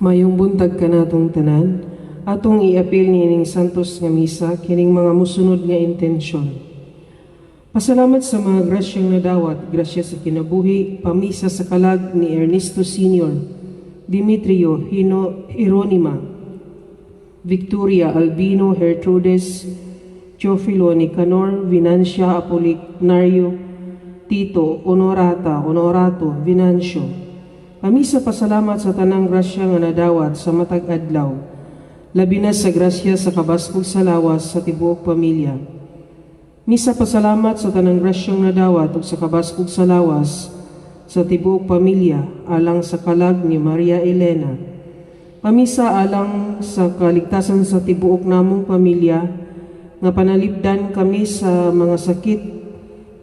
Mayong buntag kanatong tanan, atong iapil niining santos nga misa kining mga musunod nga intensyon. Pasalamat sa mga grasyang nadawat, grasya sa kinabuhi, pamisa sa kalag ni Ernesto Sr., Demetrio Hino Hieronima, Victoria Albino Gertrudes, Teofilo Nicanor, Venancia Apolinario, Tito Honorata Honorato Venancio. Pamisa pasalamat sa tanang grasya nga nadawat sa matag adlaw. Labi na sa grasya sa kabaskog sa lawas sa tibuok pamilya. Misa pasalamat sa tanang grasyang nadawat ug sa kabaskog sa lawas sa tibuok pamilya alang sa kalag ni Maria Elena. Pamisa alang sa kaligtasan sa tibuok namong pamilya nga panalipdan kami sa mga sakit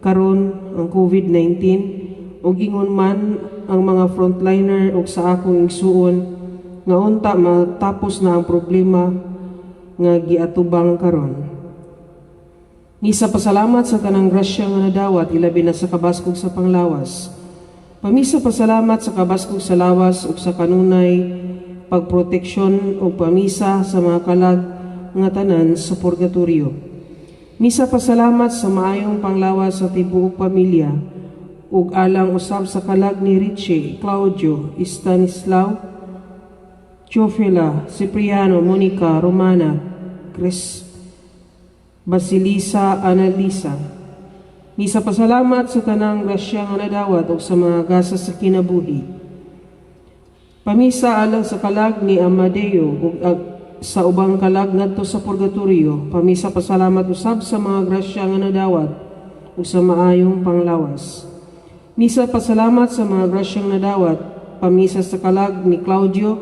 karon ang COVID-19 ug ingon man ang mga frontliner ug sa akong igsuon nga unta matapos na ang problema nga giatubang karon. Misa pasalamat sa tanang grasya nga nadawat, ilabi na sa kabaskog sa panglawas. Pamisa pasalamat sa kabaskog sa lawas ug sa kanunay pagproteksyon ug pamisa sa mga kalag nga tanan sa purgatorio. Misa pasalamat sa maayong panglawas sa tibuok pamilya ug alang usab sa kalag ni Richie, Claudio, Stanislao, Teofila, Cipriano, Monica, Romana, Chris, Basilisa, Annalisa. Misa pasalamat sa tanang grasya nga nadawat ug sa mga gasa sa kinabuhi. Pamisa alang sa kalag ni Amadeo ug sa ubang kalag ngadto sa purgatorio. Pamisa pasalamat usab sa mga grasya nga nadawat ug sa maayong panglawas. Misa pasalamat sa mga grasyang nadawat. Pamisa sa kalag ni Claudio,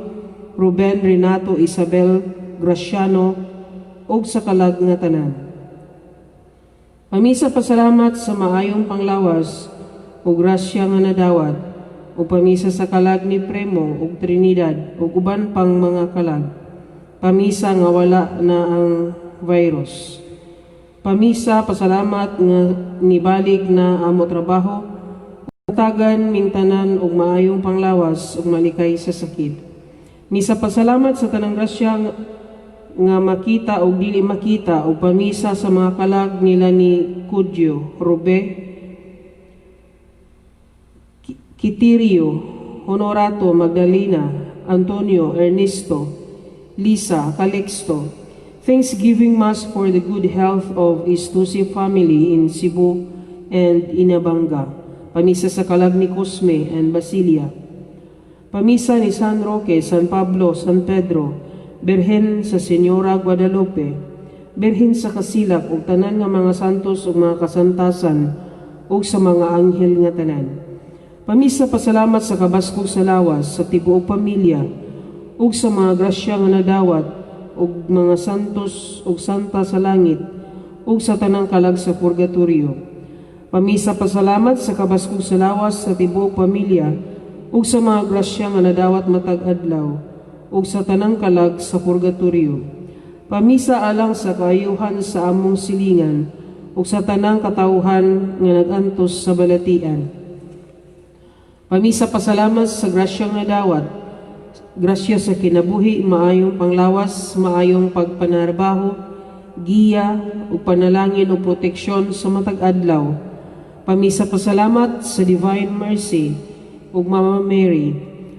Ruben, Renato, Isabel, Graciano ug sa kalag nga tanan. Pamisa pasalamat sa maayong panglawas ug grasya nga nadawat ug pamisa sa kalag ni Premo ug Trinidad ug uban pang mga kalag. Pamisa nga wala na ang virus. Pamisa pasalamat nga nibalik na amo trabaho, tagan ming tanan og maayong panglawas ug malikay sa sakit. Misa pasalamat sa tanang grasya nga makita og dili makita ug pamisa sa mga kalag nila ni Cudyo, Rube, Kitirio, Honorato, Magdalena, Antonio, Ernesto, Lisa, Calixto. Thanksgiving Mass for the good health of Istusi family in Cebu and Inabanga. Pamisa sa kalag ni Cosme and Basilia. Pamisa ni San Roque, San Pablo, San Pedro, Birhen sa Senyora Guadalupe, Birhen sa Kasilak ug tanan nga mga santos ug mga kasantasan ug sa mga anghel nga tanan. Pamisa pasalamat sa kabaskog sa lawas sa tibuok pamilya ug sa mga grasya nga nadawat ug mga santos ug santa sa langit ug sa tanang kalag sa purgatorio. Pamisa pasalamat sa kabaskog sa lawas sa tibuok pamilya ug sa mga grasya nga nadawat matag adlaw ug sa tanang kalag sa purgatorio. Pamisa alang sa kaayuhan sa among silingan ug sa tanang katawhan nga nagantos sa balatian. Pamisa pasalamat sa grasyang nadawat, grasya sa kinabuhi, maayong panglawas, maayong pagpanarbaho, giya, ug panalangin ug proteksyon sa matag adlaw. Pamisa pasalamat sa Divine Mercy ug Mama Mary.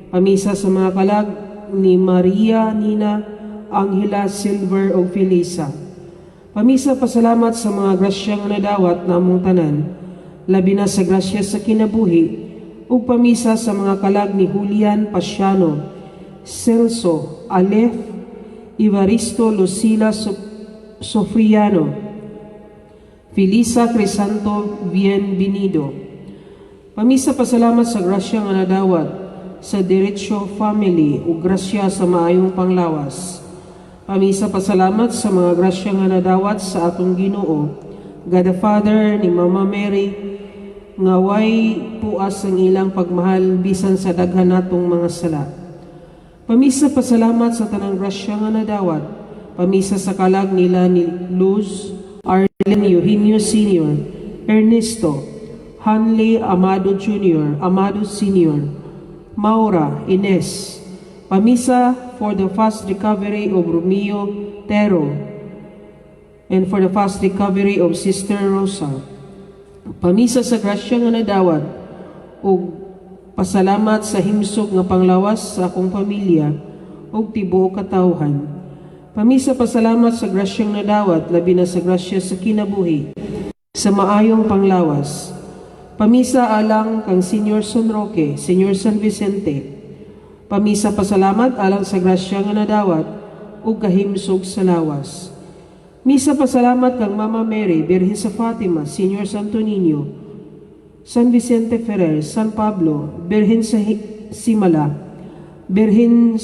Pamisa sa mga kalag ni Maria, Nina, Angela, Silver ug Felisa. Pamisa pasalamat sa mga grasya nga nadawat namong tanan, labi na sa grasya sa kinabuhi, ug pamisa sa mga kalag ni Julian Pasiano, Celso, Aleph, Evaristo, Lucila, Sofriano, Felisa Crisanto Bienvenido. Pamisa pasalamat sa grasya nga nadawat sa Derecho family ug grasya sa maayong panglawas. Pamisa pasalamat sa mga grasya nga nadawat sa atong Ginoo, God the Father ni Mama Mary, nga way puas ang ilang pagmahal bisan sa daghan natong mga sala. Pamisa pasalamat sa tanang grasya nga nadawat. Pamisa sa kalag nila ni Luz, Arlen Eugenio Sr., Ernesto, Hanley Amado Jr., Amado Sr., Maura, Ines, Pamisa for the fast recovery of Romeo Tero and for the fast recovery of Sister Rosa. Pamisa sa grasya nga nadawat ug pasalamat sa himsog nga panglawas sa akong pamilya ug tibuok katawhan. Pamisa pasalamat sa grasyang nadawat, labi na sa grasya sa kinabuhi, sa maayong panglawas. Pamisa alang kang Senyor San Roque, Senyor San Vicente. Pamisa pasalamat alang sa grasya nga nadawat ug kahimsog sa lawas. Misa pasalamat kang Mama Mary, Birhen sa Fatima, Senyor Santo Niño, San Vicente Ferrer, San Pablo, Birhen sa Simala, Birhen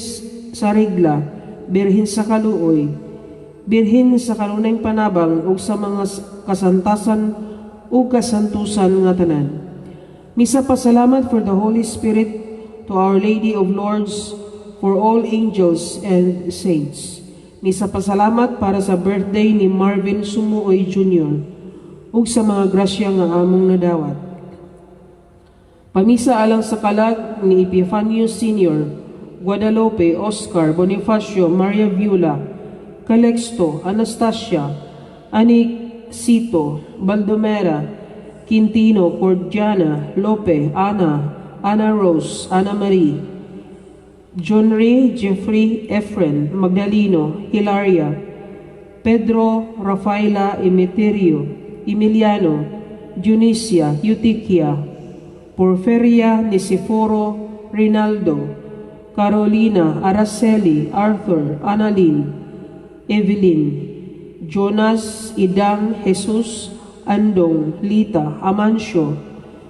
sa Regla, Birhen sa Kaluoy, Birhen sa Kanunayng Panabang ug sa mga kasantasan ug kasantusan nga tanan. Misa pasalamat for the Holy Spirit, to Our Lady of Lourdes, for all angels and saints. Misa pasalamat para sa birthday ni Marvin Sumuoy Jr. ug sa mga grasya nga among nadawat. Pamisa alang sa kalag ni Epifanio Sr., Guadalupe, Oscar, Bonifacio, Maria Viola, Calixto, Anastasia, Anicito, Baldomera, Quintino, Cordiana, Lope, Ana, Ana Rose, Ana Marie, John Ray, Jeffrey, Efren, Magdalino, Hilaria, Pedro, Rafaela, Emeterio, Emiliano, Dionisia, Eutiquia, Porferia, Nisiforo, Rinaldo, Carolina, Araceli, Arthur, Annalyn, Evelyn, Jonas, Idang, Jesus, Andong, Lita, Amancio,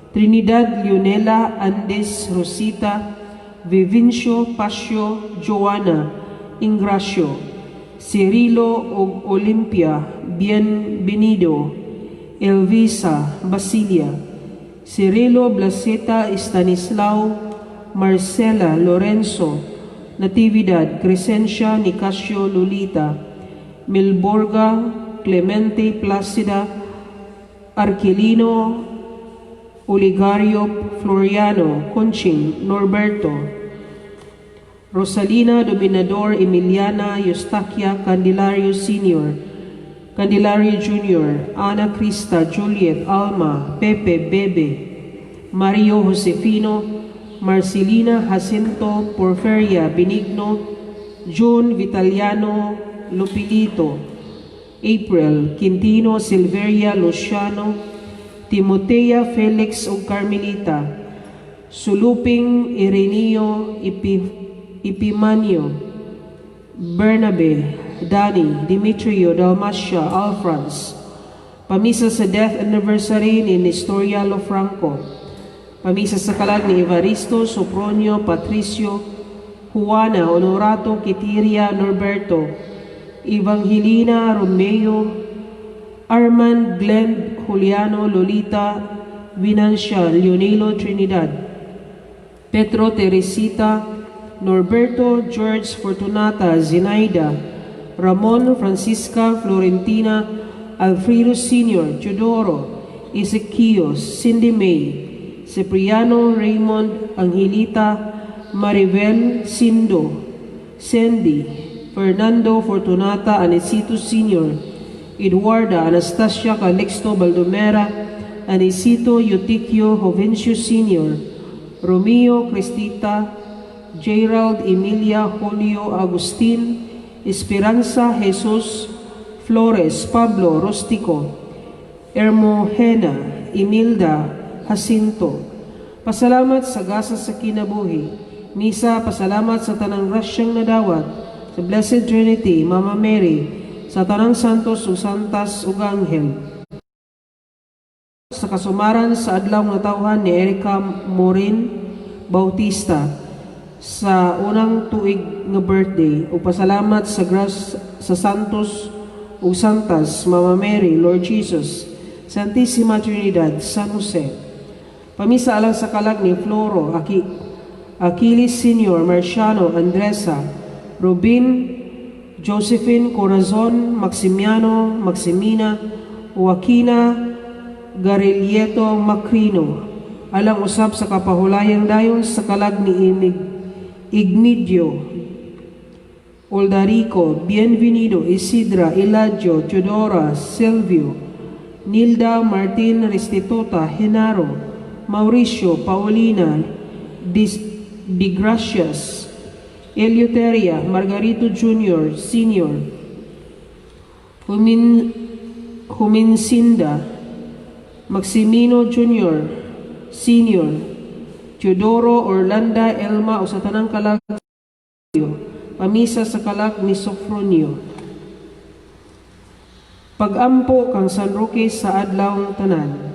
Trinidad, Leonela, Andes, Rosita, Vivencio, Pasio, Joana, Ingracio, Cirilo ug Olimpia, Bienvenido, Elvisa, Basilia, Cirilo, Blaseta, Stanislao, Marcela, Lorenzo, Natividad, Crescencia, Nicasio, Lolita, Milborga, Clemente, Placida, Arquilino, Oligario, Floriano, Conching, Norberto, Rosalina, Dominador, Emiliana, Eustaquia, Candelario Sr., Candelario Jr., Ana Crista, Juliet, Alma, Pepe, Bebe, Mario Josefino, Marcelina, Jacinto, Porferia, Benigno, June, Vitaliano, Lupilito, April, Quintino, Silveria, Luciano, Timotea, Felix ug Carmelita, Suluping, Ireneo, Epimanio, Bernabe, Dani, Demetrio, Dalmacia, Alfrans. Pamisa sa death anniversary ni Nestoria Lofranco. Pamisa sa kalag ni Evaristo, Sopronio, Patricio, Juana, Honorato, Quiteria, Norberto, Evangelina, Romeo, Armand, Glenn, Juliano, Lolita, Vinancia, Leonilo, Trinidad, Pedro, Teresita, Norberto, George, Fortunata, Zinaida, Ramon, Francisca, Florentina, Alfredo Sr., Teodoro, Ezequiel, Cindy May, Cipriano, Raymond, Angelita, Maribel, Sindo, Sandy, Fernando, Fortunata, Anicito Sr., Eduarda, Anastasia, Calixto, Baldomera, Anicito, Eutiquio, Jovencio Sr., Romeo, Cristita, Gerald, Emilia, Julio, Agustin, Esperanza, Jesus, Flores, Pablo, Rustico, Hermogena, Emilda, Jacinto. Pasalamat sa gasa sa kinabuhi. Misa, pasalamat sa tanang grasyang nadawat, sa Blessed Trinity, Mama Mary, sa tanang santos ug santas ug anghel. Sa kasumaran sa adlaw nga tawhan ni Erika Morin Bautista sa unang tuig nga birthday ug pasalamat sa gras sa santos ug santas, Mama Mary, Lord Jesus, Santissima Trinidad, San Jose. Pamisa alang sa kalag ni Floro, Achilles Sr., Marciano, Andresa, Rubin, Josephine, Corazon, Maximiano, Maximina, Joaquina, Garilieto, Macrino. Alang usab sa kapahulayang dayon sa kalag ni Imig, Igmidio, Oldarico, Bienvenido, Isidra, Eladio, Teodora, Silvio, Nilda, Martin, Restituta, Genaro, Mauricio, Paulina, Di Gracias, Eleuteria, Margarito Jr., Sr., Huminsinda, Maximino Jr., Sr., Teodoro, Orlanda, Elma, o sa tanang kalag, pamisa sa kalag ni Sofronio. Pagampo kang San Roque sa adlaw tanan.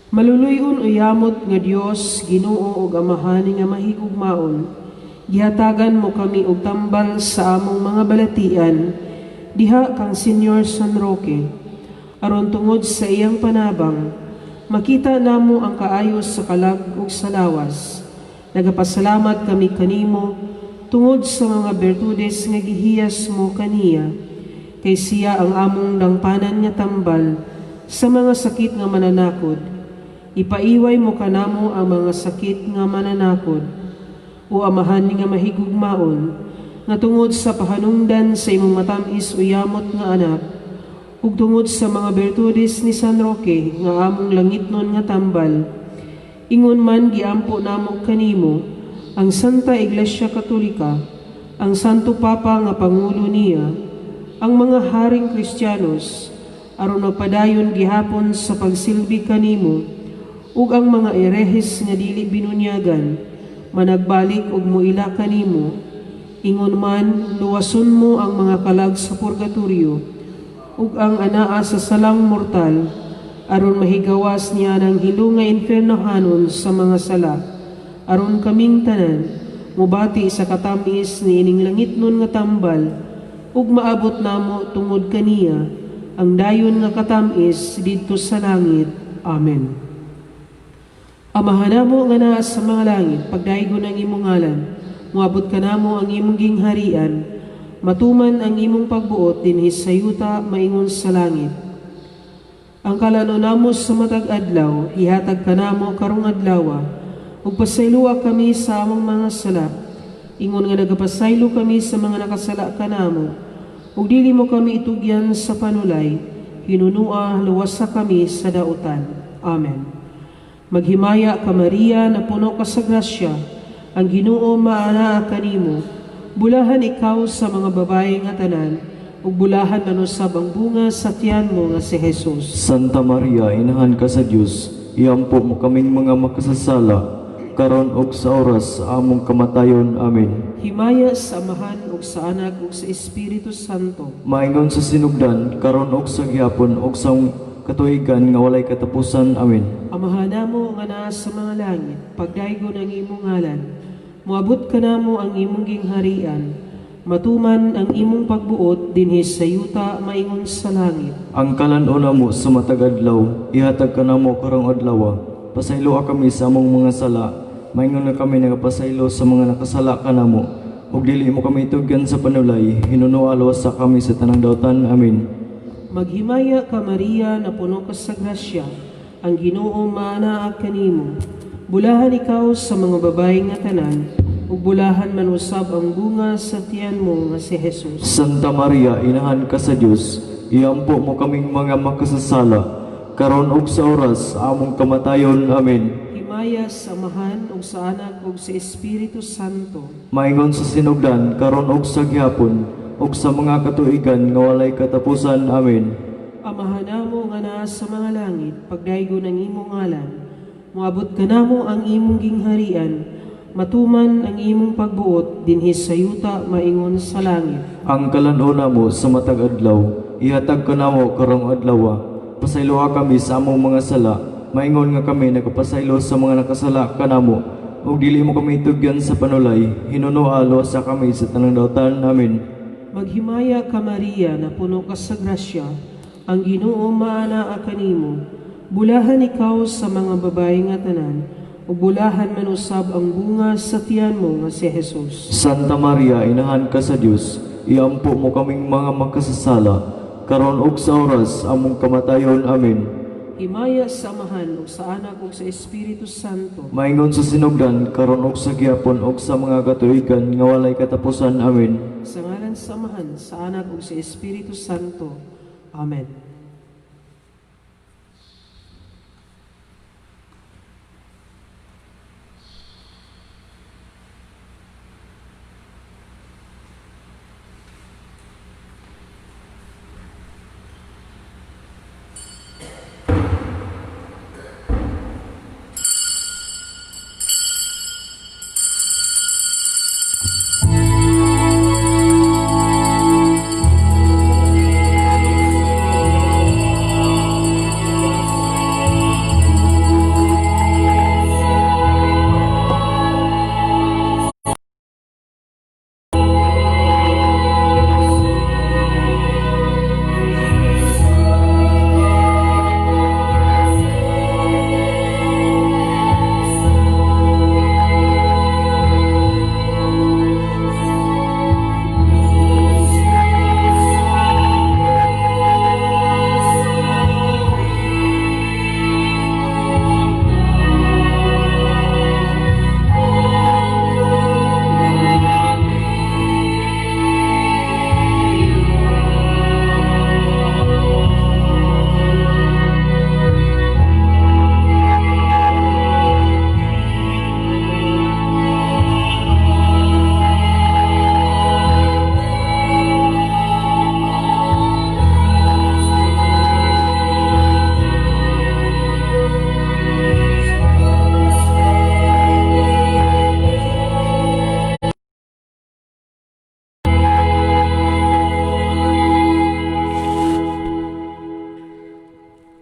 Maluluy-on o yamot nga Dios, Ginoo ug Amahan nga mahigugmaon, gihatagan mo kami og tambal sa among mga balatian diha kang Senyor San Roque. Aron tungod sa iyang panabang, makita namo ang kaayo sa kalag ug sa lawas. Nagapasalamat kami kanimo tungod sa mga bertudes nga gihiyas mo kaniya, kay siya ang among dangpanan nga tambal sa mga sakit nga mananakod. Ipaiway mo kanamo ang mga sakit nga mananakod. O Amahan nga mahigugmaon, nga tungod sa pahanungdan sa imong matamis o yamot nga anak, ug tungod sa mga bertudes ni San Roque nga among langitnon nga tambal, ingon man giampo namo kanimo ang Santa Iglesia Katolika, ang Santo Papa nga pangulo niya, ang mga haring Kristiyanos, aron magpadayon gihapon sa pagsilbi kanimo, ug ang mga erehes nga dili binunyagan, managbalik ug muila kanimo. Ingon man, luwason mo ang mga kalag sa purgatorio, ug ang anaa sa salang mortal, aron mahigawas niya ng hilo nga infernohanon sa mga sala, aron kaming tanan mubati sa katamis ni ining langitnon nga tambal, ug maabot namo tungod kaniya ang dayon nga katamis didto sa langit. Amen. Amahan namo nga naa sa mga langit, pagdaygon ang imong ngalan, moabot kanamo ang imong gingharian, matuman ang imong pagbuot dinhi sa yuta maingon sa langit. Ang kalan-on namo sa matag adlaw, ihatag kanamo karong adlaw, ug pasayloa kami sa among mga sala, ingon nga nagapasaylo kami sa mga nakasala kanamo, ug dili mo kami itugyan sa panulay, hinunua luwasa kami sa dautan. Amen. Maghimaya ka, Maria, napuno ka sa grasya, ang Ginoo maanaa kanimo. Bulahan ikaw sa mga babae nga tanan, ug bulahan man usab ang bunga sa tiyan mo nga si Jesus. Santa Maria, Inahan ka sa Dios, iampo mo kaming mga makasasala, karon ug sa oras sa among kamatayon. Amen. Himaya sa Amahan ug sa Anak ug sa Espiritu Santo. Maingon sa sinugdan, karon ug sa gihapon ug sa katuigan nga walay katapusan. Amen. Amahan namo nga naa sa mga langit, pagdaygon ang imong ngalan. Moabot kanamo ang imong gingharian. Matuman ang imong pagbuot dinhi sa yuta maingon sa langit. Ang kalan-on namo sa matag adlaw, ihatag kanamo karong adlaw. Pasayloa kami sa among mga sala, maingon nga kami nagapasaylo sa mga nakasala kanamo. Ug dili mo kami tugyan sa panulay, hinunoa luwasa kami sa tanang dautan. Amen. Maghimaya ka, Maria, napuno ka sa grasya. Ang Ginoo maanaa kanimo. Bulahan ikaw sa mga babae nga tanan, ug bulahan man usab ang bunga sa tiyan mo nga si Jesus. Santa Maria, Inahan ka sa Dios, iampo mo kaming mga makasasala, karon ug sa oras sa among kamatayon. Amen. Himaya sa Amahan ug sa Anak ug sa Espiritu Santo. Maingon sa sinugdan, karon ug sa gihapon, ug sa mga katuigan nga walay katapusan. Amen. Amahan namo nga naa sa mga langit, pagdaygon ang imong ngalan. Moabot kanamo ang imong gingharian, matuman ang imong pagbuot dinhi sa yuta maingon sa langit. Ang kalan-on namo sa matag adlaw, ihatag kanamo karong adlaw. Pasayloa kami sa among mga sala, maingon nga kami nagapasaylo sa mga nakasala kanamo. Ug dili mo kami tugyan sa panulay, hinunoa luwasa kami sa tanang dautan. Amen. Maghimaya ka, Maria, napuno ka sa grasya, ang Ginoo maanaa kanimo. Bulahan ikaw sa mga babae nga tanan, ug bulahan man usab ang bunga sa tiyan mo nga si Jesus. Santa Maria, Inahan ka sa Dios, iampo mo kaming mga makasasala, karon ug sa oras among kamatayon. Amen. Himaya sa Amahan ug sa Anak ug sa Espiritu Santo. Maingon sa sinugdan, karon ug sa gihapon ug sa mga katuigan nga walay katapusan. Amen. Sa ngalan sa Amahan, sa Anak ug sa Espiritu Santo. Amen.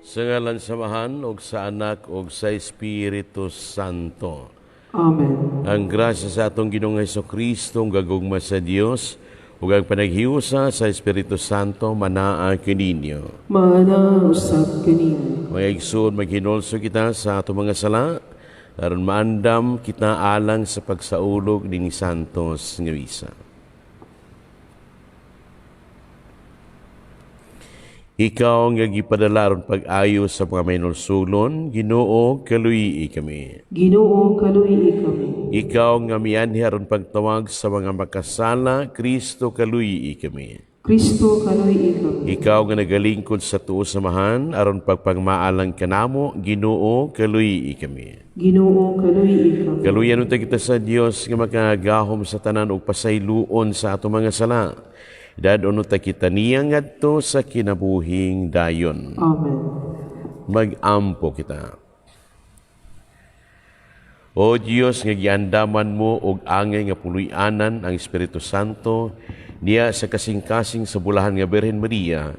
Sa ngalan sa Amahan ug sa Anak ug sa Espiritu Santo. Amen. Ang grasya sa atong Ginoong Hesukristo, ang gagugma sa Dios ug ang panaghiusa sa Espiritu Santo manaa kininyo. Maana usab kanimo. Mga igsoon, maghinulso kita sa atong mga sala aron maandam kita alang sa pagsaulog ning Santos nga misa. Ikaw nga gipadala aron pag-ayo sa mga mainulsulon, Ginoo, kaluyi kami. Ginoo, kaluyi kami. Ikaw nga mianhi aron pagtawag sa mga makasala, Kristo, kaluyi kami. Kristo, kaluyi kami. Ikaw nga nagalingkod sa tuo samahan aron pagpangmaalang kanamo, Ginoo, kaluyi kami. Ginoo, kaluyi kami. Kaluyan unta kita sa Dios nga makagahom sa tanan ug pasayloon sa atong mga sala. Dad-on unta kita niya ngadto sa kinabuhing dayon. Amen. Mag-ampo kita. O Dios nga giandaman mo og angay nga puloy-anan ang Espiritu Santo niya sa kasing-kasing sa bulahan nga Birhen Maria,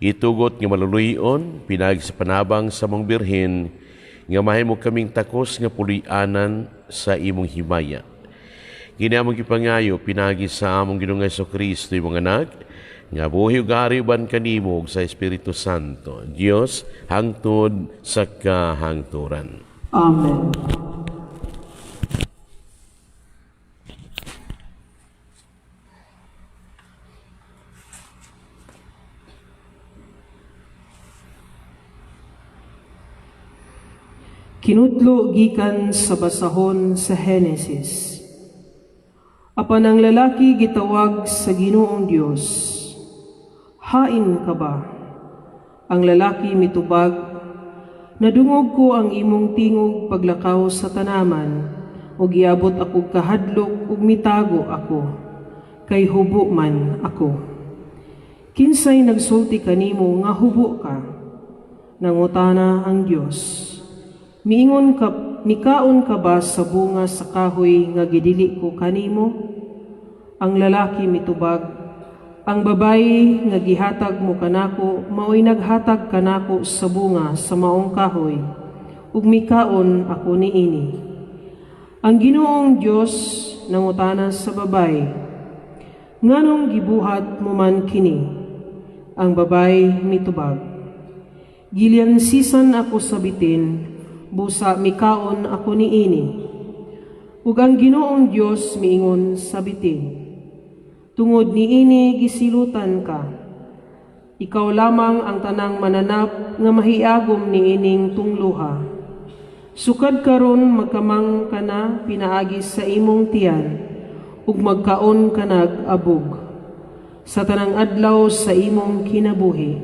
itugot nga maluluyon pinaagi sa panabang sa mong Birhen nga mahimo kaming takos nga puloy-anan sa imong himaya. Kini among gipangayo pinaagi sa among Ginoong Hesukristo, imong anak, nga buhi ug hari uban kanimo ug sa Espiritu Santo, Dios hangtod sa kahangturan. Amen. Kinudlo gikan sa basahon sa Henesis. Apan ang lalaki gitawag sa Ginoong Dios. Hain ka ba? Ang lalaki mitubag, nadungog ko ang imong tingog paglakaw sa tanaman, ug giabot ako kahadlok ug mitago ako, kay hubo man ako. Kinsay nagsulti kanimo nga hubo ka? Nangutana ang Dios. Miingon ka, mikaon ka ba sa bunga sa kahoy nga gidili ko kanimo? Ang lalaki mitubag, ang babayi nga gihatag mo kanako maoy naghatag kanako sa bunga sa maong kahoy, ug mikaon ako niini. Ang Ginoong Dios nangutana sa babayi, nganong gibuhat mo man kini? Ang babayi mitubag, gilyansisan ako sa bitin, busa mikaon ako niini. Ug ang Ginoong Dios miingon sa bitin, tungod niini gisilutan ka. Ikaw lamang ang tanang mananap nga mahiagom niining tungluha. Sukad karon magkamang ka na pinaagi sa imong tiyan ug magkaon ka nag abog sa tanang adlaw sa imong kinabuhi.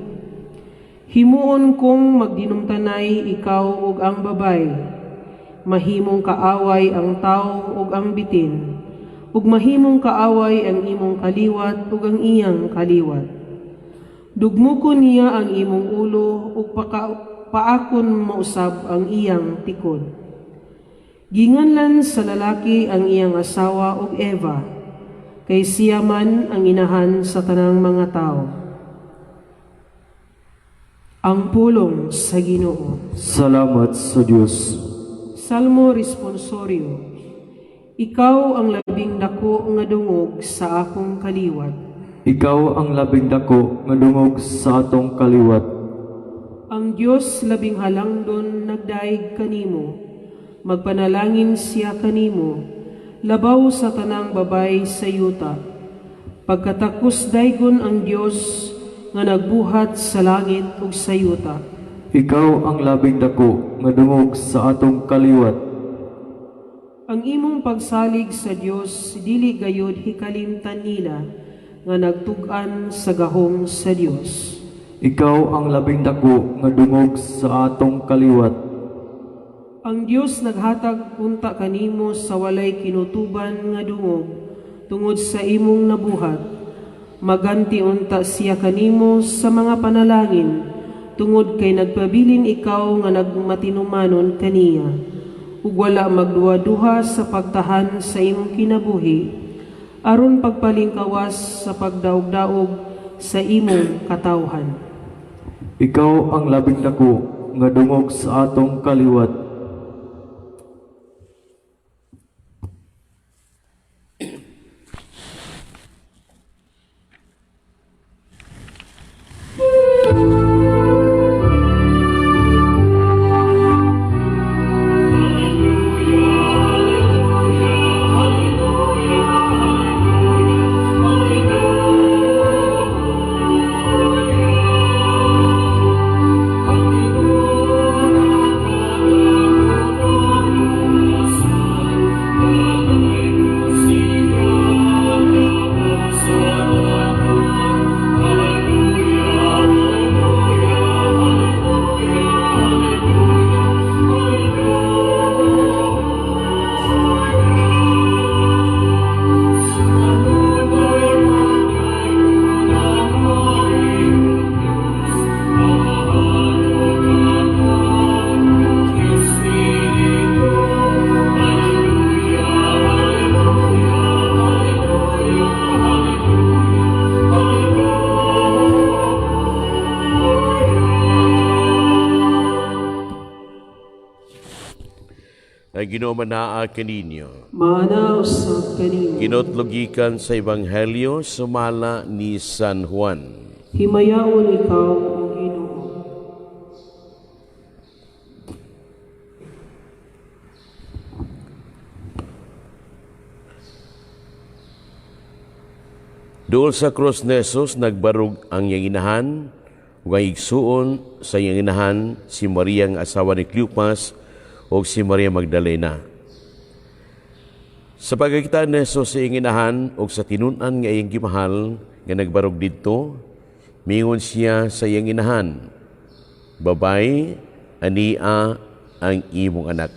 Himuon kong magdinumtanay ikaw ug ang babay. Mahimong kaaway ang tawo ug ang bitin, ug mahimong kaaway ang imong kaliwat ug ang iyang kaliwat. Dugmukon niya ang imong ulo ug paakon mausab ang iyang tikod. Ginganlan sa lalaki ang iyang asawa og Eva, kay siya man ang inahan sa tanang mga tao. Ang pulong sa Ginoo. Salamat sa Dios. Salmo Responsorio. Ikaw ang labing dako nga dungog sa akong kaliwat. Ikaw ang labing dako nga dungog sa atong kaliwat. Ang Dios labing halangdon nagdayeg kanimo. Magpanalangin siya kanimo, labaw sa tanang babay sa yuta. Pagkatakos daygon ang Dios nga nagbuhat sa langit ug sa yuta. Ikaw ang labing dako nga dungog sa atong kaliwat. Ang imong pagsalig sa Dios dili gayud hikalimtan nila nga nagtug-an sa gahom sa Dios. Ikaw ang labing dako nga dungog sa atong kaliwat. Ang Dios naghatag unta kanimo sa walay kinutuban nga dungog tungod sa imong nabuhat. Maganti unta siya kanimo sa mga panalangin tungod kay nagpabilin ikaw nga nagmatinumanon kaniya ug wala magduha-duha sa pagtahan sa imong kinabuhi aron pagpalingkawas sa pagdaog-daog sa imong katawhan. Ikaw ang labing dako nga dungog sa atong kaliwat. Ang Ginoo manaa kaninyo. Maana usab kanimo. Kinutlo gikan sa Ebanghelyo sumala ni San Juan. Himayaon ikaw, o Ginoo. Duol sa krus ni Jesus, nagbarog ang iyang inahan ug ang igsuon sa iyang inahan, si Maria nga asawa ni Cleopas ug si Maria Magdalena. Sa pagkakita ni Jesus sa iyang inahan ug sa tinun-an nga iyang gimahal nga nagbarog didto, mingon siya sa iyang inahan, "Babay, ania ang imong anak."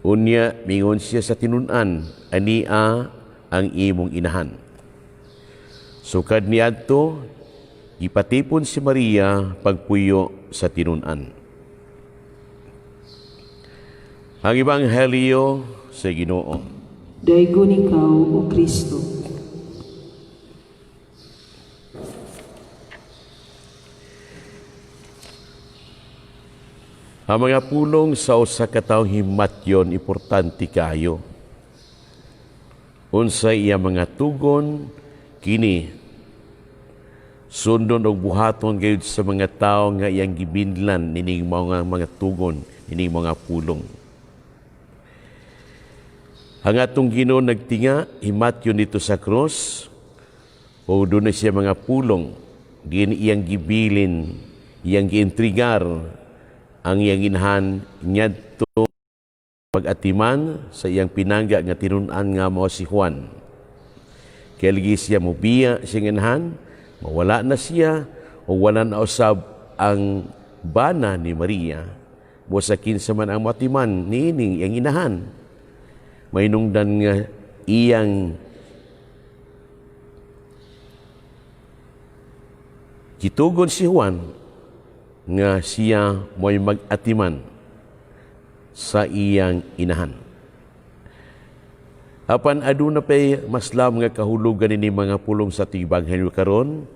Unya, mingon siya sa tinun-an, "Ania ang imong inahan." Sukad niadto, ipatipon si Maria pagpuyo sa tinun-an. Ang Ebanghelyo sa Ginoo. Daygon ikaw, O Kristo. Ang mga pulong sa usa ka tawo himatyon importante kaayo. Unsay iya mga tugon kini sundon og buhaton gayud sa mga tawo nga iyang gibinlan nining mga tugon, nining mga pulong. Ang atong Ginoo nagtinga himatyon dito sa krus o dunay siya mga pulong. Diin iyang gibilin, iyang giintrigar ang iyang inahan ngadto pag-atiman sa iyang pinangga nga tinun-an nga mao si Juan. Kaya lagi siya mobiya siyang inahan, mawala na siya o wala na usab ang bana ni Maria. Busa kinsa man ang matiman niining iyang inahan. Mainungdan nga iyang gitugon si Juan nga siya mo'y mag-atiman sa iyang inahan. Apan aduna pay mas lam nga kahulugan ini mga pulong sa atong ebanghelyo karon,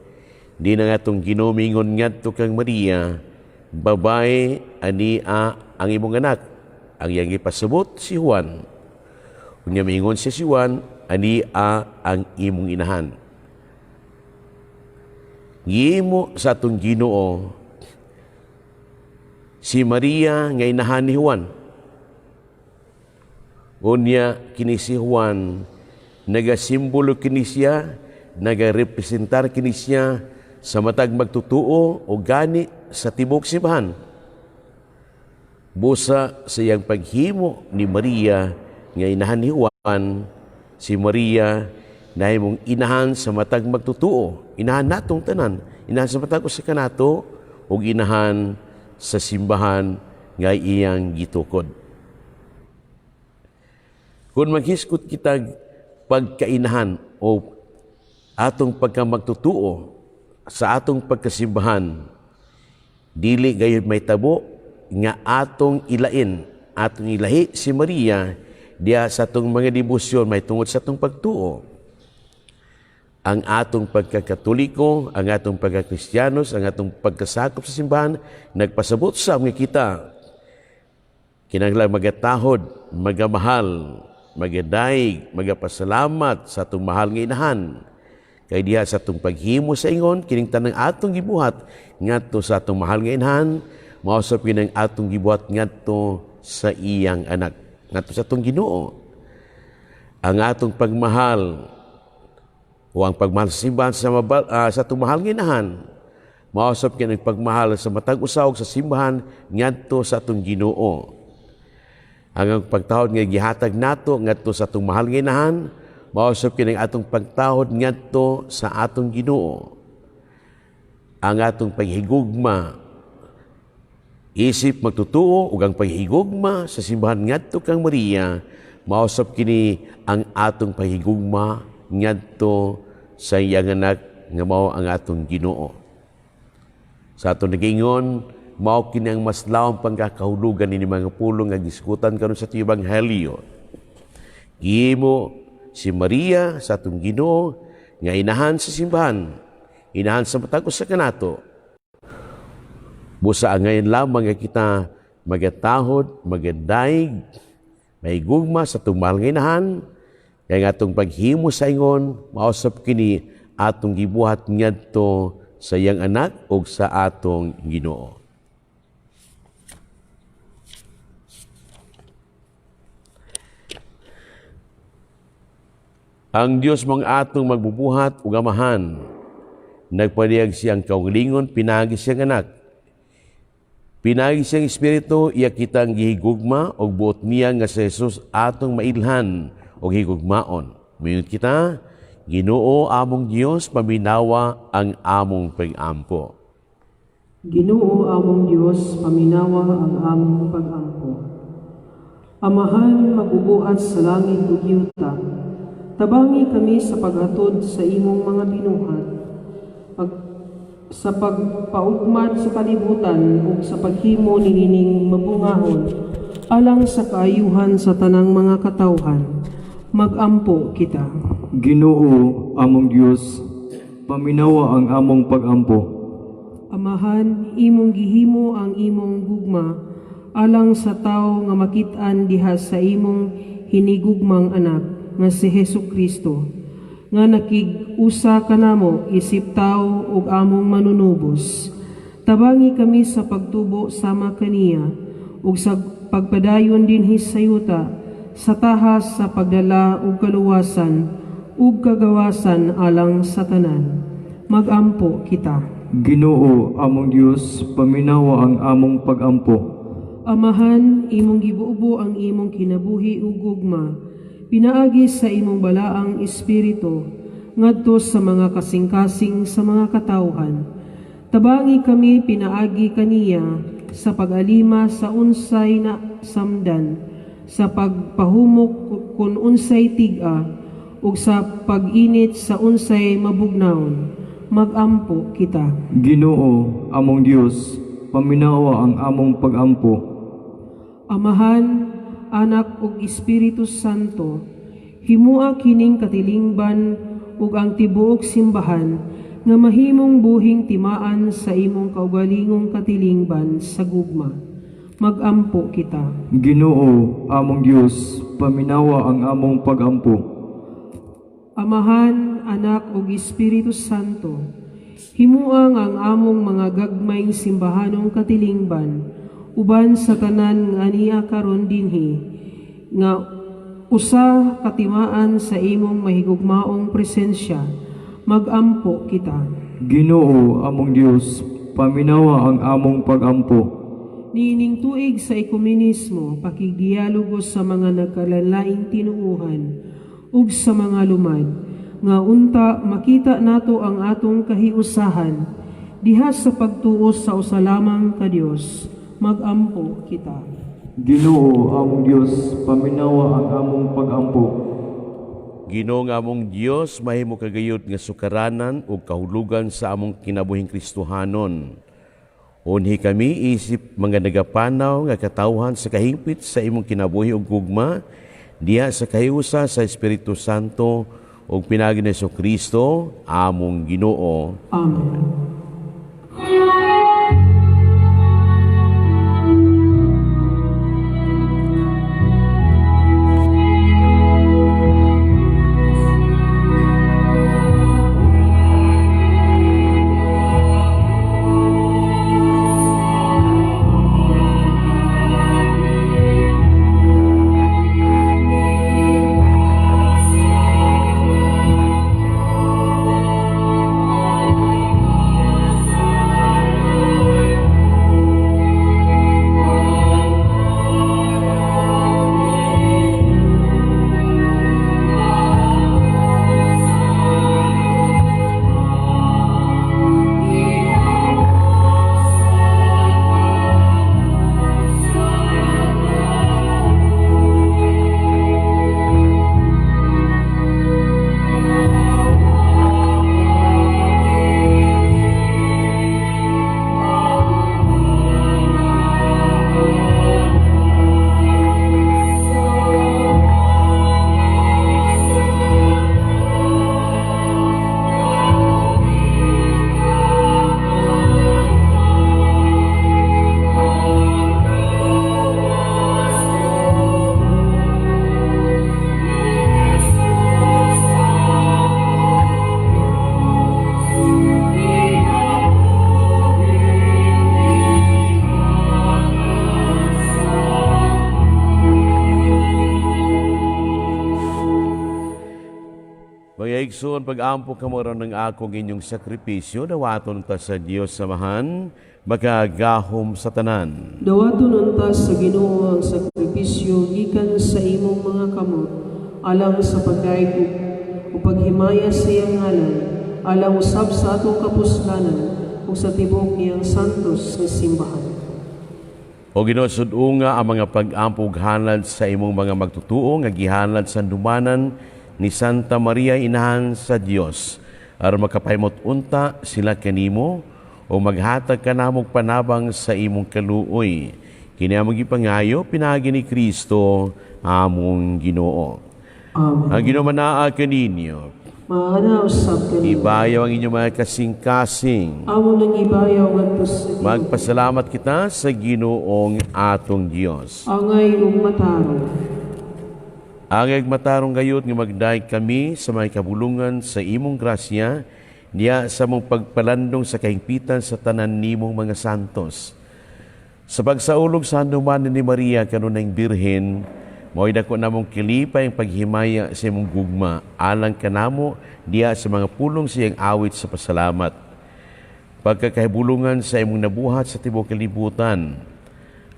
di na nga atong Ginoo mingon ngadto kang Maria, "Babae, ania ang imong anak." Ang iyang gipasabot si Juan. Unya mingon siya si Juan, "Ania ang imong inahan." Gihimo sa atong Ginoo si Maria nga inahan ni Juan. Unya kini si Juan nagasimbolo kini siya, nagarepresentar kini siya sa matag magtutuo o gani sa tibok simbahan. Busa sa iyang paghimo ni Maria nga inahan ni Juan, si Maria nahimong inahan sa matag magtutuo, inahan natong tanan, inahan sa matag usa kanato ug inahan sa simbahan nga iyang gitukod. Kung maghisgot kita pagkainahan o atong pagkamagtutuo sa atong pagkasimbahan, dili gayud may tabo nga atong ilain, atong ilahi si Maria diya sa atong mga debosyon may tungod sa atong pagtuo. Ang atong pagkakatoliko, ang atong pagkakristiyanos, ang atong pagkasakop sa simbahan, nagpasabot sa nga kita kinahanglan magatahod, magamahal, magadaig, magapasalamat sa atong mahal nga inahan. Kay diha sa atong paghimo sa ingon, kining tanang atong gibuhat ngadto sa atong mahal nga inahan, mao usab kining atong gibuhat ngadto sa iyang anak, ngadto sa atong Ginoo. Ang atong pagmahal o ang pagmahal sa simbahan sa atong mahal nga inahan, mao usab kining pagmahal sa matag usa sa simbahan ngadto sa atong Ginoo. Ang pagtahod nga gihatag nato ngadto sa atong mahal nga inahan, mao usab kini atong pagtahod ngadto sa atong Ginoo. Ang atong paghigugma isip magtutuo ug ang paghigugma sa simbahan ngadto kang Maria, mao usab kini ang atong paghigugma ngadto sa iyang anak nga mao ang atong Ginoo. Sa atong nagingon, mao kini ang mas lawom pangkakahulugan ini mga pulong nga gisgutan karon sa atong ebanghelyo. Gihimo si Maria sa atong Ginoo nga inahan sa simbahan, inahan sa matag usa kanato. Busa ang ngayon lamang nga kita magatahod, magadaig, may gugma sa atong mahal nga inahan, kay nga atong paghimo sa ingon, mausap kini atong gibuhat ngadto sa iyang anak ug sa atong Ginoo. Ang Dios mong atong magbubuhat ug amahan, nagpadayag siyang kaugalingon pinaagi siyang anak. Pinaagi siyang espiritu, iya kitang gihigugma ug buot niya nga si Jesus atong mailhan ug higugmaon. Moingon kita, Ginoo among Dios, paminawa ang among pag-ampo. Ginoo among Dios, paminawa ang among pag-ampo. Amahan, magbubuhat sa langit ug yuta, tabangi kami sa paghatod sa imong mga binuhat, sa pagpaugmad sa kalibutan ug sa paghimo niining mabungahon alang sa kaayuhan sa tanang mga katawhan. Magampo kita. Ginoo among Dios, paminawa ang among pag-ampo. Amahan, imong gihimo ang imong gugma alang sa tawo nga makit-an diha sa imong hinigugmang anak nga si Hesus Kristo, nga nakig-usa kanamo isip tawo ug among manunubos. Tabangi kami sa pagtubo sama kaniya ug sa pagpadayon dinhi sa yuta sa tahas sa pagdala ug kaluwasan ug kagawasan alang sa tanan. Magampo kita. Ginoo, among Dios, paminawa ang among pagampo. Amahan, imong gibubo ang imong kinabuhi ug gugma, pinaagi sa imong balaang espiritu ngadto sa mga kasing-kasing sa mga katawhan. Tabangi kami pinaagi kaniya sa pag-alima sa unsay na samdan, sa pagpahumok kun unsay tig-a, ug sa pag-init sa unsay mabugnawon. Magampo kita. Ginoo, among Dios, paminawa ang among pagampo. Amahan, Anak ug Espiritu Santo, himua kining katilingban ug ang tibuok simbahan nga mahimong buhing timaan sa imong kaugalingong katilingban sa gugma. Magampo kita. Ginoo, among Dios, paminawa ang among pagampo. Amahan, Anak ug Espiritu Santo, himua nga ang among mga gagmayng simbahanong katilingban uban sa tanan nga ania karon dinhi nga usa ka timaan sa imong mahigugmaong presensya. Magampo kita. Ginoo, among Dios, paminawa ang among pagampo. Niining tuig sa ekumenismo, pakigdialogo sa mga nagkalalaing tinuuhan ug sa mga lumad, nga unta makita nato ang atong kahiusahan diha sa pagtuo sa usa lamang ka Dios. Magampo kita. Ginoo, among Dios, paminawa ang among pagampo. Ginoo nga among Dios, mahimo kagayod nga sukaranan ug kahulugan sa among kinabuhing Kristohanon. Unhi kami isip mga nagapanaw nga katawhan sa kahingpit sa imong kinabuhi ug gugma diha sa kahiusa sa Espiritu Santo ug pinaagi ni Kristo among Ginoo. Amen. Mga igsoon, pag-ampo kamo ron ng akong inyong sakripisyo, dawaton ta sa Dios Samahan, makagahom sa tanan. Dawaton unta sa Ginoo ang sakripisyo gikan sa imong mga kamot alang sa pagdayeg ug paghimaya sa iyang ngalan, alang usab sa atong kapuslanan ug sa tibuok niyang santos nga simbahan. O Ginoo, sud-unga ang mga pag-ampo ug halad sa imong mga magtutuo nga gihalad sa handumanan ni Santa Maria Inahan sa Dios, aron makapahimot unta sila kanimo o maghatag kanamog panabang sa imong kaluoy. Kini among gipangayo pinaagi ni Kristo among Ginoo. Amen. Ang Ginoo manaa kaninyo. Maana usab kanimo. Ibayaw ang inyong mga kasing-kasing. Amo nang ibayaw ngadto sa Ginoo. Magpasalamat kita sa Ginoong atong Dios. Angay ug matarong. Angay matarong gayud nga magdayeg kami sa mga kabulungan sa imong grasya, niya sa mong pagpalandong sa kahingpitan sa tanan nimong mga santos. Sa pagsaulog sa handumanan ni Maria kanunayng Birhen, Mao'y dako namong kilipay ang paghimaya sa imong gugma alang kanamo diha sa mga pulong sa iyang awit sa pasalamat. Pagkakahibulungan sa imong nabuhat sa tibuok kalibutan,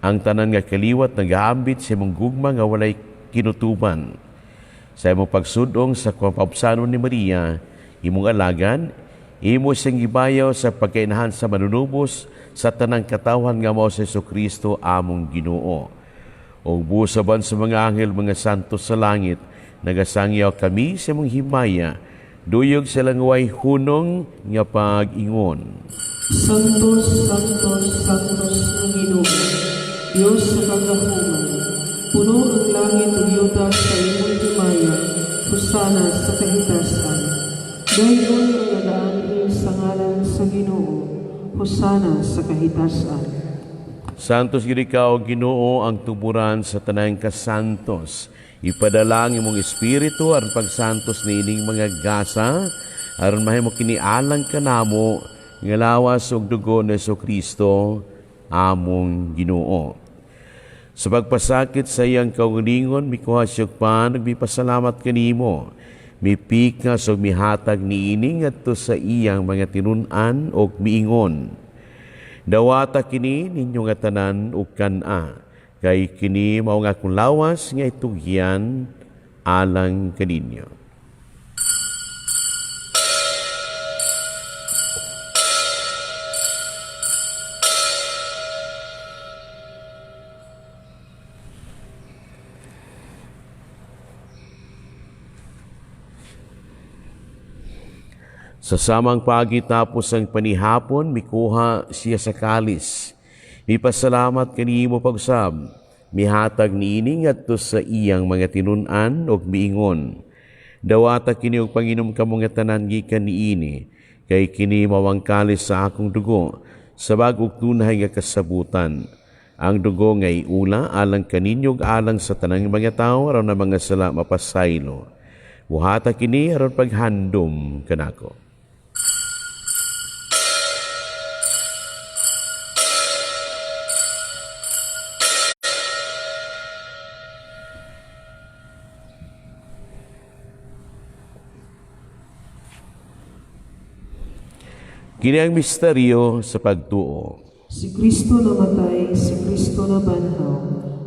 ang tanan nga kaliwat nagaambit sa imong gugma nga walay kinutuban. Sa imong pagsudong sa kapaubsanon ni Maria, imong alagad, imo siyang gibayaw sa pagkainahan sa manunubos sa tanang katawhan nga mao si Kristo among Ginoo. Ug busaban sa mga anghel, mga santo sa langit, nagasangyaw kami sa imong himaya, duyog sa langway hunong nga pag-ingon. Santo, Santo, Santos nga Ginoo, Dios sa kagahuman, puno ang langit ug yuta sa imong himaya, hosana sa kahitasan. Dayon ang nagaanhi sa ngalan sa Ginoo, hosana sa kahitasan. Santos gid ikaw, Ginoo, ang tuburan sa tanang kasantos. Ipadala ang imong espiritu aron pagsantos niining mga gasa, aron mahimo kini alang kanamo nga lawas ug dugo ni Kristo among Ginoo. Sa pagpasakit sa iyang kaugalingon, mikuha siya og pan ug mipasalamat kanimo. Mipikas ug mihatag niini ngadto sa iyang mga tinun-an ug miingon. Dawata kini ninyo nga tanan ug kan-a, kay kini mao nga akong lawas nga itugyan alang kaninyo. Sa samang paagi tapos ang panihapon, mikuha siya sa kalis. Mipasalamat kanimo pag-usab, mihatag niini ngadto sa iyang mga tinun-an ug miingon. Dawata kini og panginom kamo nga tanan gikan niini, kay kini mao ang kalis sa akong dugo, sa bag-ong tunhay nga kasabutan. Ang dugo nga iula alang kaninyo ug alang sa tanang mga tawo aron ang mga sala mapasaylo. Buhata kini aron paghandom kanako. Kini ang misteryo sa pagtuo. Si Kristo namatay, si Kristo nabanhaw,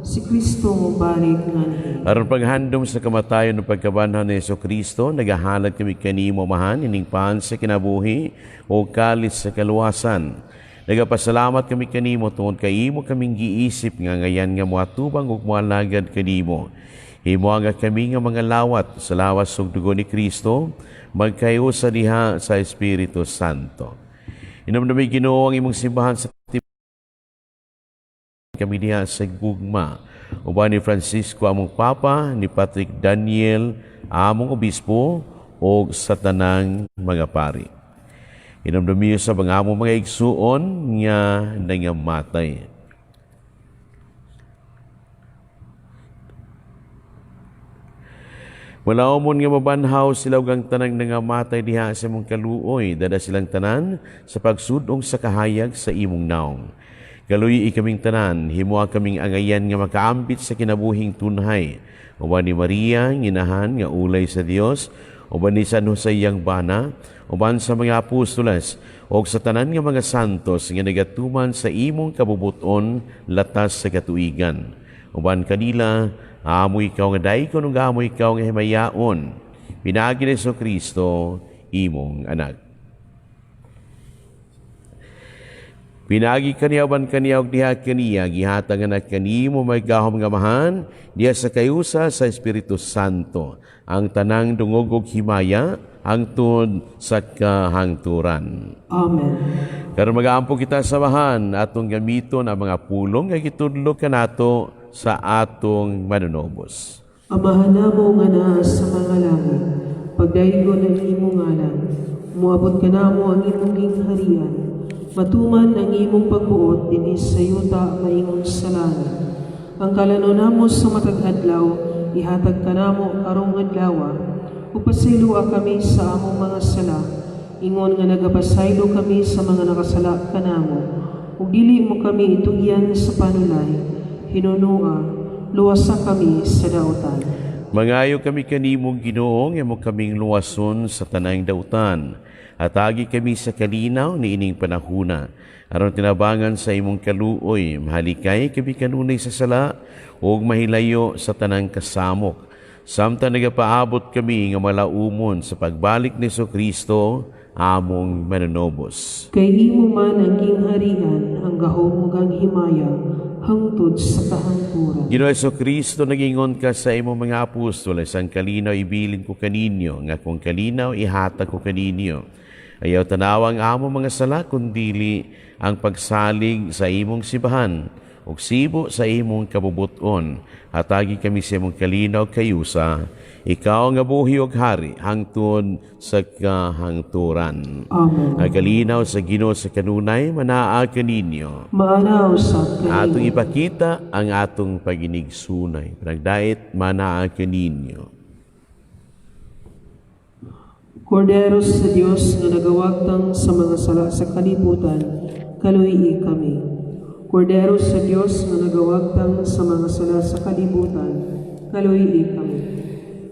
si Kristo mobalik nganhi. Aron paghandom sa kamatayon ug pagkabanhaw ni Kristo, nagahalad kami kanimo, Amahan, ining pan sa kinabuhi o kalis sa kaluwasan. Nagapasalamat kami kanimo tungod kay imo kaming giisip nga ngayan nga moatubang ug moalagad kanimo. Himoa nga kami nga mga lawat sa lawas ug dugo ni Kristo, magkayusa diha sa Espiritu Santo. Hinumdumi, Ginoo, ang imong simbahan sa kami diha sa gugma. Uban ni Francisco among Papa, ni Patrick Daniel among Obispo, o sa tanang mga pari. Hinumdumi sa mga among mga igsuon nga nangamatay. Wala nga mabanhaw sila ug ang tanang nangamatay diha sa imong kaluoy, dada silang tanan sa pagsudong sa kahayag sa imong naong. Kaluy kaming tanan, himoa kaming angayan nga makaambit sa kinabuhing tunhay. Uban ni Maria, nginahan nga ulay sa Dios, uban ni San Jose iyang bana, uban sa mga apostoles, ug sa tanan nga mga santos nga nagatuman sa imong kabubuton latas sa katuigan. Uban kanila, amo ikaw nga daykon ug amo ikaw nga himayaon. Pinaagi ni Kristo, imong anak. Pinaagi kaniya uban kaniya ug diha kaniya, gihatag nga kanimo may gahom nga Amahan, diha sa kayusa sa Espiritu Santo, ang tanang dungog ug himaya hangtod sa kahangturan. Amen. Karon magaampo kita sa Amahan, atong gamiton ang mga pulong nga gitudlo kanato sa atong manunobos. Amahan namo nga naa sa mga langit, pagdaygon ang imong ngalan, moabot kanamo ang imong gingharian, matuman ang imong pagbuot dinhi sa yuta maingon sa langit. Ang kalanon namo sa matag adlaw, ihatag kanamo karong adlaw, ug pasayloa kami sa among mga sala, ingon nga nagapasaylo kami sa mga nakasala kanamo, ug dili mo kami itugyan sa panulay, hinunoa Luwasa kami sa dautan. Mangayo kami kanimo, Ginoo, nga imo kaming luwason sa tanang dautan. Hatagi kami sa kalinaw niining panahuna. Aron tinabangan sa imong kaluoy, mahalikay kami kanunay sa sala ug mahilayo sa tanang kasamok. Samtang nagapaabot kami nga malaumon sa pagbalik ni Kristo, among manunobos. Kay imo man ang gingharian, ang gahom ug ang himaya, hangtod sa kahangturan. Ginoo Kristo, nagingon ka sa imong mga apostol, "Ang kalinaw ibilin ko kaninyo, nga akong kalinaw ihatag ko kaninyo. Ayaw tanawa ang among mga sala, kundili ang pagsalig sa imong simbahan, ug sibo sa imong kabubuton. Hatagi kami sa imong kalinaw kayusa, ikaw nga buhi ug hari, hangtod sa kahangturan." Amen. Ang kalinaw sa Ginoo sa kanunay manaa kaninyo. Maana usab Atong kanimo. ipakita ang atong paginigsunay. Panagdait, manaa kaninyo. Kordero sa Dios nga nagawagtang sa mga sala sa kalibutan, kaluy-i kami. Kordero sa Dios nga nagawagtang sa mga sala sa kalibutan, kaluy-i kami.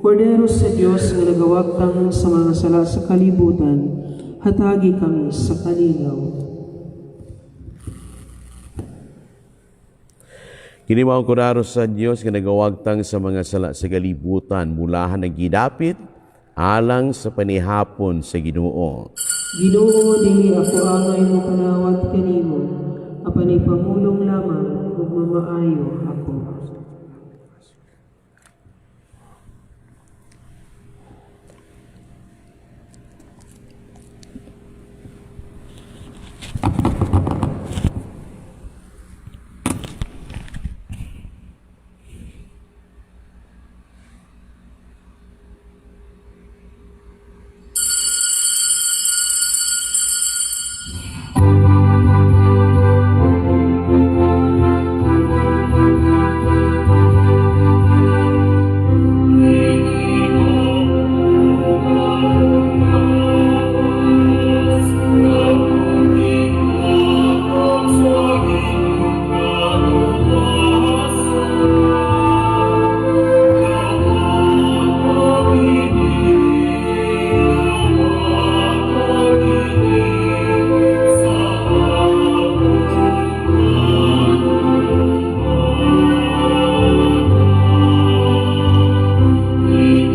Kordero sa Dios nga nagawagtang sa mga sala sa kalibutan, hatagi kami sa kalinaw. Kini mao ang kordero sa Dios nga nagawagtang sa mga sala sa kalibutan, mulahan ang gidapit alang sa panihapon sa Ginoo. Ginoo, dili ako angay mopanawat kanimo, apan ipamulong lamang ug mamaayo ako.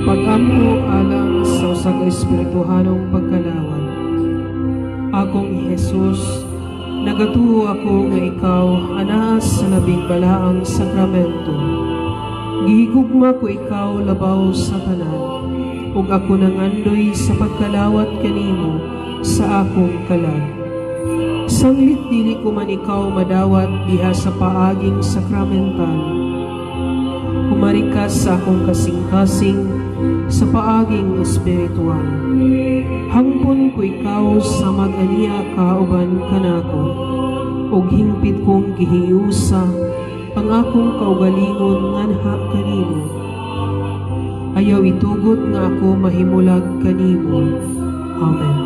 Pag-ampo alang sa usa ka espirituhanong pagkalawat. Akong Jesus, nagatuo ako nga ikaw anaa sa labing balaang sakramento. Gihigugma ko ikaw labaw sa tanan, ug ako nangandoy sa pagkalawat kanimo sa akong kalag. Sanglit dili ko man ikaw madawat diha sa paaging sakramental, humari ka sa akong kasing-kasing sa paaging espiritual. Hangpon ko ikaw sa mag-ania kauban kanako, ug hingpit kong gihiusa ang akong kaugalingon nganha kanimo. Ayaw itugot nga ako mahimulag kanimo. Amen.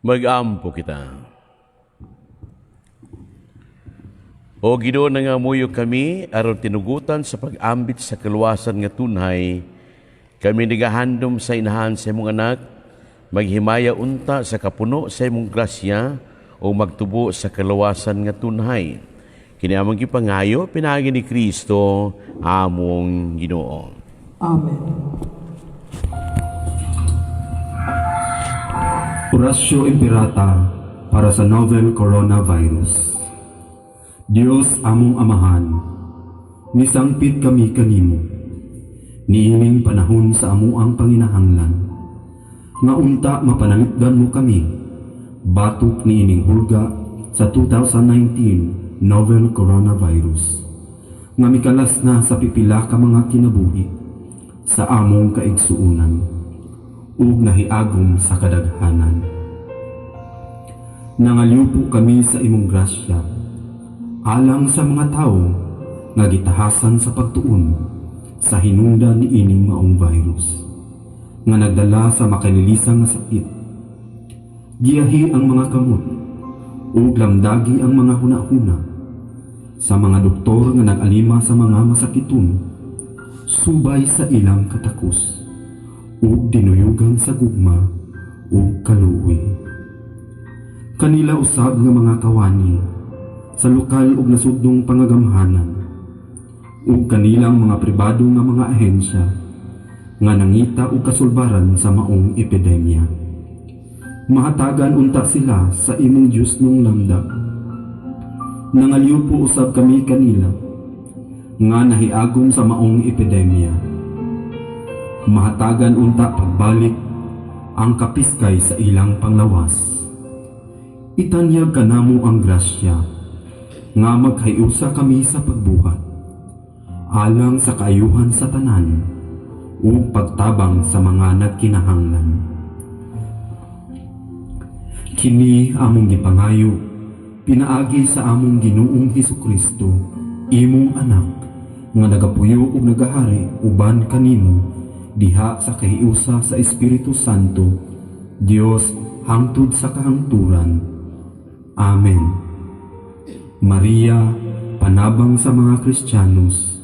Mag-ampo kita. O Ginoo, nangamuyo kami aron tinugutan sa pag-ambit sa kaluwasan nga tunhay, kami nagahandom sa inahan sa imong anak, maghimaya unta sa kapuno sa imong grasya o magtubo sa kaluwasan nga tunhay. Kini among gipangayo pinaagi ni Kristo among Ginoo. Amen. Oratio Imperata para sa novel coronavirus. Dios among Amahan, nisangpit kami kanimo, niining panahon sa amuang panginahanglan, nga unta mapanalipdan mo kami, batok niining hulga sa 2019 novel coronavirus, nga mikalas na sa pipila ka mga kinabuhi sa among kaigsuunan, ug nahiagom sa kadaghanan. Nangalyupo kami sa imong grasya, Alang sa mga tawo nga gitahasan sa pagtuon sa hinungdan niining maong virus nga nagdala sa makanlilisang nga sakit. Giyahi ang mga kamot ug lamdagi ang mga hunahuna sa mga doktor nga nag-alima sa mga masakiton subay sa ilang katakos ug dinuyugan sa gugma ug kaluoy. Kanila usab nga mga kawani sa lokal ug nasudnong pangagamhanan ug kanilang mga pribado nga mga ahensya nga nangita og kasulbaran sa maong epidemya. Mahatagan unta sila sa imong Diyosnong lamdag. Nangalyupo usab kami kanila nga nahiagom sa maong epidemya. Mahatagan unta pagbalik ang kapiskay sa ilang panglawas. Itanyag kanamo ang grasya nga maghiusa kami sa pagbuhat alang sa kaayuhan sa tanan ug pagtabang sa mga nagkinahanglan. Kini among gipangayo pinaagi sa among Ginoong Hesukristo, imong Anak, nga nagapuyo ug nagahari uban kanimo diha sa kahiusa sa Espiritu Santo, Dios hangtod sa kahangturan. Amen. Maria, panabang sa mga Kristiyanos,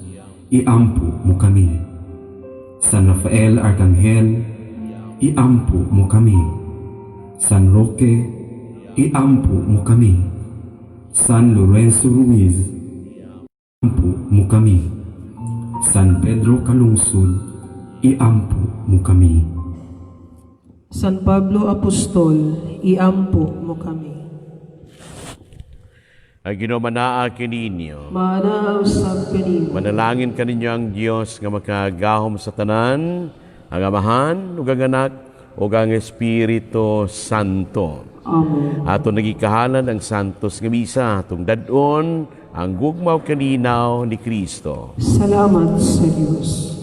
iampo mo kami. San Rafael Arkanghel, iampo mo kami. San Roque, iampo mo kami. San Lorenzo Ruiz, iampo mo kami. San Pedro Calungsod, iampo mo kami. San Pablo Apostol, iampo mo kami. Ang Ginoo manaa kininyo. Maanaa usab kanimo. Manalangin kaninyo ang Dios nga makagahom sa tanan, ang Amahan ug ang Anak ug ang Espiritu Santo. Amen. Ato nagikahalan ang Santos nga Misa, atong dad-on ang gugma ug kalinaw ni Kristo. Salamat sa Diyos.